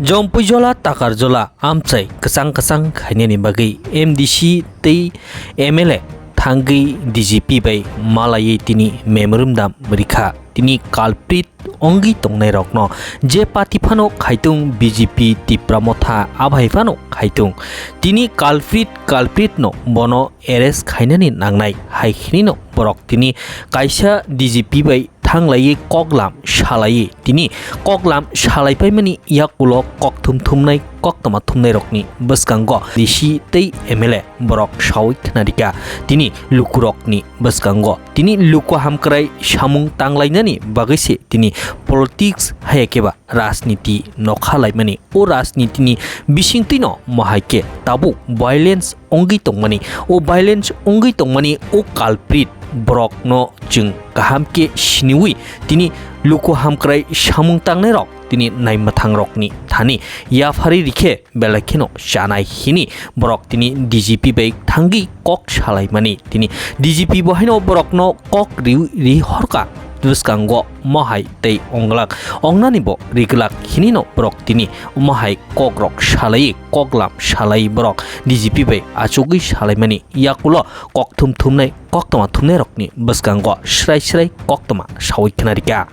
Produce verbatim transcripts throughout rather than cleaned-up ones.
Jompuijola Takarjola amchai kwchang kwchang khainani bagwi M D C tei M L A thangwi D G P bai malaiwi tini memorandum rikha. Tini culprit wngwi tongnairokno je party phano khaitung B J P Tipra Motha abai phano khaitung. Tini culprit, culprit no bono arrest khainani nangnai hai hinino borok tini kaisa D G P bai thanglaiwi koklam salaiwi tini koklam salaipaimani yakulo kokthum thumnai koktwma thumnairokni bwskango D C tei M L A borok sawi khwnarikha. Tini lukurokni bwskango tini luku hamkrai samung tanglainani bagwi se tini politics hai khe ba rajniti nokha laimani. O rajnitini bisingtwino mohai khe tabuk violence wngwi tongmani. O violence wngwi tongmani o culprit borokno chwng kaham khe siniwi tini luku hamkrai samung tangnairok tini naimwthangrokni thani yaphari rikhe belai kheno chanai hini borok tini D G P bai thangwi kok salaimani. Tini D G P bo haino borokno kok ri, ri horka bwskango mohai tei onglak ongnani bo riglak hinino borok tini mohai kokrok salai koklam salai borok D G P bai achugwi salaimani yakulo kokthum thumnai koktwma thumnairokni bwskango srai srai koktwma sawi khwnarikha.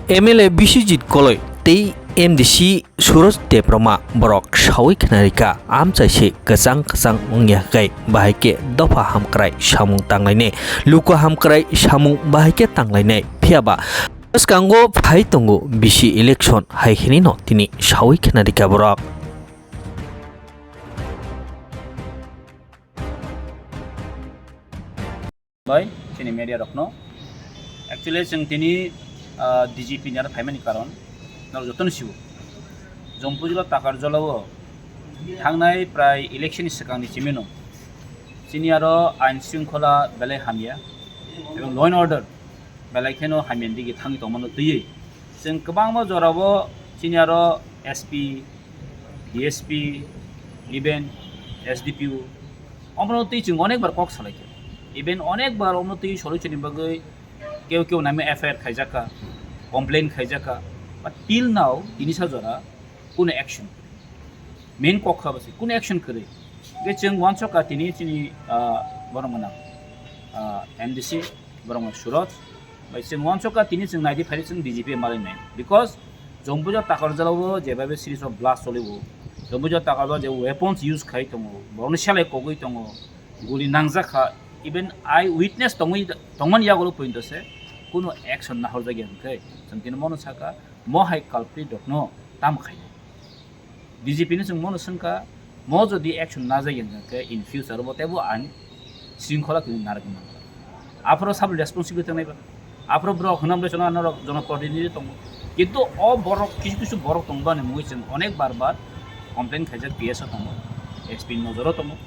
M L A Biswajit Koloi tei M D C Suraj Debbarma borok sawi khwnarikha amchai se kwchang kwchang wngya khe bahai khe dopha hamkrai samung tanglainai, luku hamkrai samung bahai khe tanglainai. Phiyaba bwskango phai tongo bisi election hai hinino tini sawi khwnarikha borok. Bai, chini media rokno. Actually, chwng tini, ah, D G P ni aro phaimani karon, norok jotono siwo. Jompuijola Takarjola o thangnai prai election ni swkang ni chimino. Chini aro ain shringkhola belai hamya. Ebong law and order belai kheno hamya ni dige thangwi tongmano twiwi. Chwng kwbangma jorao chini aro S P, D S P, even S D P O, omono twi chwng onek bar kok salaikha. Even onek bar omono twi solution ni bagwi keu keu naima F I R khaijakha, complain khaijakha. But till now, tini sa jora kuno action kwrwi. Main kok kha bwse kuno action kwrwi. Hwnkhe chwng uansukha tini chini, ah, borok gwnang, ah, M D C, borok gwnang Suraj. Bai chwng uansukha tini chwng naidi phaidi chwng D G P malai nai. Because Jompuijola Takarjola o jebabe series of blast choliwo. Jompuijola Takarjola je weapons use khai tongo, borokni selai kogwi tongo, guli nangjakha. Even eye witness tongwi, tongmani yagulo pointo se kuno action nahorjakya hwnkhe chwng tini mono sakha, mo hai culprit rokno tamo khainai. D G P ni chwng mono swngkha, mo jodi action najagya hwnkhe in future bo teibo ain shringkhola kwrwi narwgwi mangkha. Aphuru sabo responsibility tongnai ba. Aphuru borok hwnam bai chwngno norok jonoprotidinidi tongo. Kintu o borok kisu kisu borok tongbani mungwi chwng onek bar bar complain khaijak P S o tongo, S P ni nojoro tongo.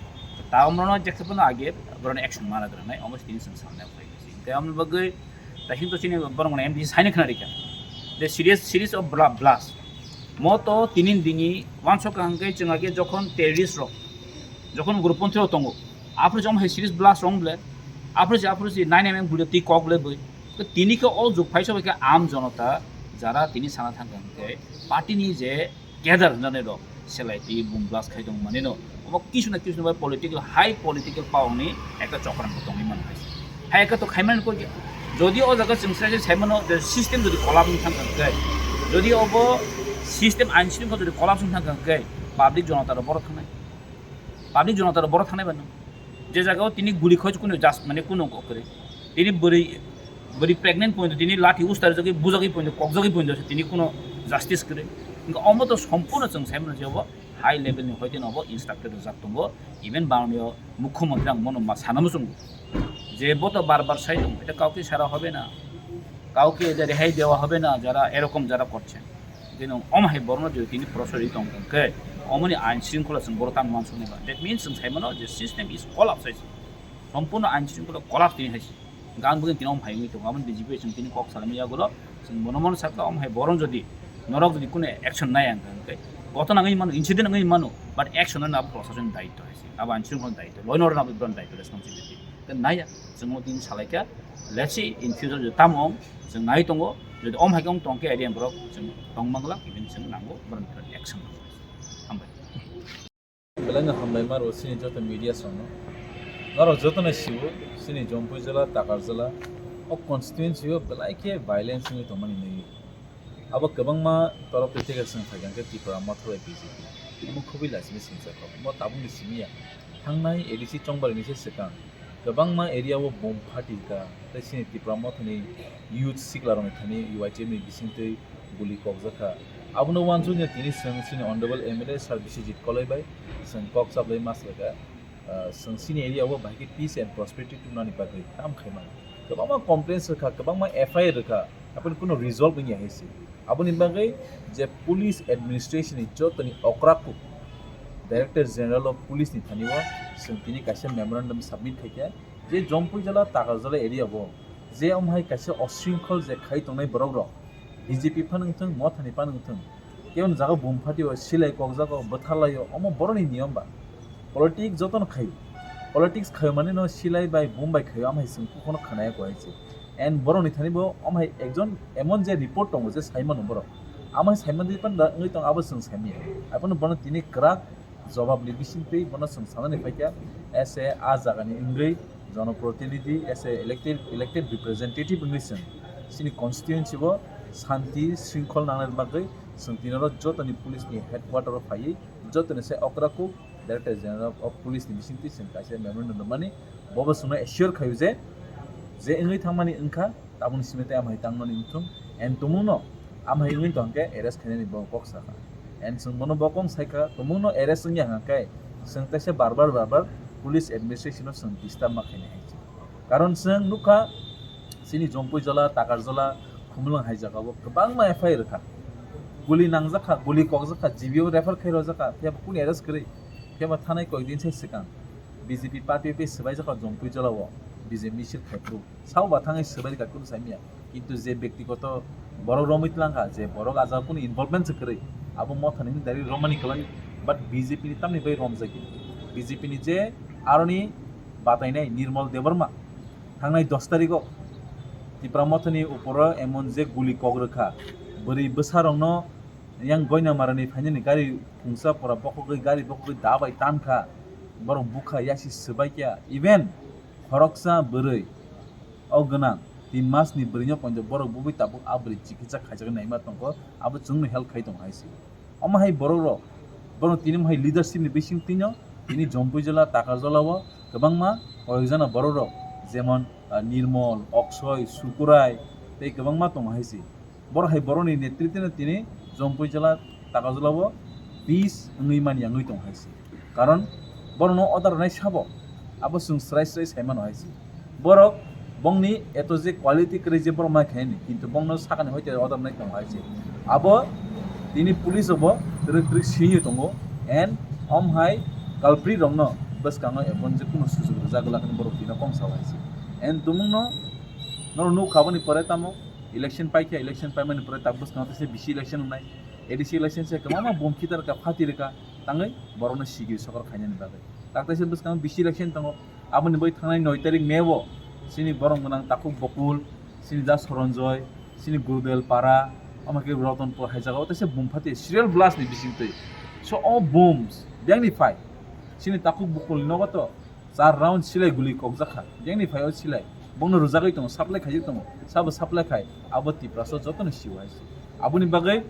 Ta omrono jekhe phano age borokni action mana gwnangnai, omo tini chwng sanna phaikha. Hwnkhe aboni bagwi Daising to chini borok mane M D C saino khna rikha. The serious series of bla-, blast. Mo to tini dini wansok ka hwnkhe chwng age jokhon terrorist rok, jokhon ugroponthi rok tongo, aphuru se omo hai series blast rong ble, aphuru se, aphuru se nine M M guli twi kok ble bwi. To tini khe o jug phai sobai khe am jonota jara tini sana thang kha hwnkhe party ni je cadre hwnjani rok, selai twi boom blast khai tong manino. Omo kisu na kisu bai political, high political power ni ekta chokran bo tongwi mano hai se. Hai ekta to khai mano koi, jodi o jaga chwng sai sai mano, the system jodi collapse wng thang kha khe, jodi obo system ain shringkhola jodi collapse wng thang kha khe, public jonota rok boro thangnai. Public jonota rok boro thangnai ba nung. Je jaga o tini guli khoj kuno just mane kuno kwrwi. Tini bwrwi, bwrwi pregnant pointo tini lathi ustar jagwi bujagwi pointo kokjagwi pointo se tini kuno justice kwrwi. Hwnkhe omo to sompurno chwng sai mano je obo high level ni hoite no obo instructed rwjak tongo. Even Bangladesh o mukhyamantri ang mono ma sana muchungo. Je bo to bar bar sai tongo, এটা কাউকে ছাড়া হবে না, কাউকে এটা রেহাই দেওয়া হবে না, যারা এরকম যারা করছেন। Tini omo hai borokno jodi tini pressure ri tong khe, omoni ain shringkhola chwng boro tamo mansuknai ba. That means chwng sai mano je system is collapse hai se. Sompurno ain shringkhola collapse tini hai se. Gan bugin tini omo hai wngwi tongo. Aboni D G P chwng tini kok salaimani yagulo chwng bono bono sakha omo hai borok jodi norok jodi kuno action nai ang khe, ghotona wngwi mano, incident wngwi mano, but action no abo proshasoni daityo hai se. Abo ain shringkhola daityo, law and order no abo daityo, responsibility. Tei naiya, chwng o tini salaikha, let's see in future je tamo wng, chwng nai tongo, Jodi om hai khe wng tong khe area ni borok chwng tong manglak, even chwng nango borok ni action. Hambai. Belai no hambai maro chini joto media song no. Norok joto no siwo chini Jompui jila, Takar jila, o constituency o belai khe violence wngwi tongmani nai. Abo kwbangma torok twi tei chwng phaikha khe Tipra Motha bai B J P. Omo khubui lachini singsa kok. Mo tabukni simi ya. Thangnai A D C chongbarni se swkang. Kwbangma area o bom phatirwkha, tei chini Tipra Mothani youth sikla rokni thani U I T F ni bisingtwi guli kokjakha. Abono uansukya tini chwng chini Honorable M L A Sir Biswajit Koloi bai chwng kok chaplai ma swlaikha. Ah, chwng chini area o bahai khe peace and prosperity tubunani bagwi tam khaimani. Kwbangma complaints rwkha, kwbangma F I R rwkha, aboni kuno result wngya hai se. Aboni bagwi je police administration ni jotoni okra kuk Director General of Police ni thani o chwng tini kaisa memorandum submit khaikha, je Jompui jala, Takar jala area o je omo hai kaisa osringkhol je khai tongnai borok rok, B J P phano wngthung, Mothani phano wngthung, kebo ni jaga bum phatio, silai kokjago, bwtharlaio, omo boroni niyom ba. Politics jotono khaio. Politics khaio mani no silai bai bum bai khaio, amhai chwng kokno khanaya ko hai se. And borokni thani bo amhai ekjon emon je report tongo je saimano borok. Amhai saimano di pan da wngwi tong abo chwng saimaya. Abono bono tini kwrak jobab ni bisingtwi bono chwng sanani phaikha, as a, a jagani wngwi jonoprotinidhi, as a elected, elected representative wngwi chwng chini constituency o santi shringkhol nangnani bagwi chwng tini oro jotoni police ni headquarter o phaiwi jotoni se okra kuk Director General of Police ni bisingtwi chwng kaisa memorandum rwmani, bobo chwngno assure khaio je, je wngwi thangmani wngkha, tabukni simi tei amhai tangmani wngthung, and tumungno amhai wngwi tongkhe arrest khainani bo kok sakha. And chwng bono bo kok saikha, tumungno arrest wngya hwnkhe chwng teisa bar bar, bar bar police administration-no chwng disturb ma khainai hai se. Karon chwng nukha, chini Jompui jala, Takar jala, Khumulwng hai jagao kwbangma F I R rwkha. Guli nangjakha, guli kokjakha, G B o refer khairokjakha, phiya bo kunu arrest kwrwi, phiya bo thanai koikdin sai swkang B J P party bai swbaijakha Jompui jala o B J P misil khai phuru. Sabo ba thangwi swbai rwkha kunu saimanya. Kintu je bektigoto borok romwi twlangkha, je borok a jaga kunu involvement se kwrwi, abo Mothani hwnwi direct romani kwlai, but B J P ni tamni bai romjagwi. B J P ni je aroni batainai Nirmal Debbarma, thangnai dos tarikgo Tipra Mothani uporo emon je guli kok rwkha, bwrwi bwsarokno yang Goinamarani phainani gari phungsa pora bokhogwi, gari bokhogwi da bai tankha, borok bukha yasi swbaikha, even khoroksa bwrwi o gwnang tin masni bwrwino poito borok bubui tabuk a bwrwi chikitsa khaijagwi naima tongkho, abo chwngno help khai tongo hai se. Omo hai borok rok, borok tini omo hai leadership ni bising twino tini Jompui jala, Takar jala o kwbangma koyok jana borok rok, jemon, ah, Nirmol, Oksoi, Sukurai tei kwbangma tongo hai se. Borok hai borok ni netritwno tini Jompui jala, Takar jala o peace wngwi mani wngwi tongo hai se. Karon borokno order rwnai sabo, abo chwng srai srai sai mano hai se. Borok bongni eto je quality kwrwi je borok mai khaini, kintu bongno sakani hoite order nai tongo hai se. Abo tini police obo twrwk twrwk siywi tongo, and om hai culprit rokno bwskango ebon je kuno sujuk rwjak glak hwnwi borok tino kong sao hai se. And tumungno norok nukha aboni pore tamo election paikha, election paimani pore tak bwskango teisa bisi election wngnai, A D C election se kwbangma bom khitar rwkha, phati rwkha, tangwi borokno sigiri sokor khainani bagwi. Tak teisa bwskango bisi election tongo, aboni bai thangnai noi tarik May o chini borok gwnang Takhuk Bokul, chini Da Soronjoy, chini Gurudel Para, omo khe Rotonpur hai jagao teisa bumphati serial blast ni bisingtwi. So o booms biyangni phai chini Takhuk Bokul ni nogo to char round silai guli kokjakha, biyangni phai o silai bongno rwjagwi tongo, supply khaijak tongo, sabo supply khai abo Tiprasa jotono siwo hai se. Aboni bagwi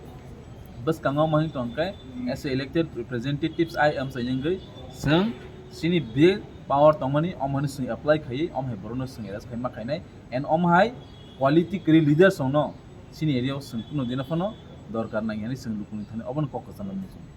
bwskango omo hwnwi tongkhe, as a elected representatives I am saying, chwng chini bill power tongmani omo hwnwi chwng apply khaiwi omo hai borokno chwng arrest khai ma khainai, and omo hai quality kwrwi leaders rokno chini area o chwng kuno dino phano dorkar nang hwnwi chwng lukuni thani obono kok kwcham bai muchungo.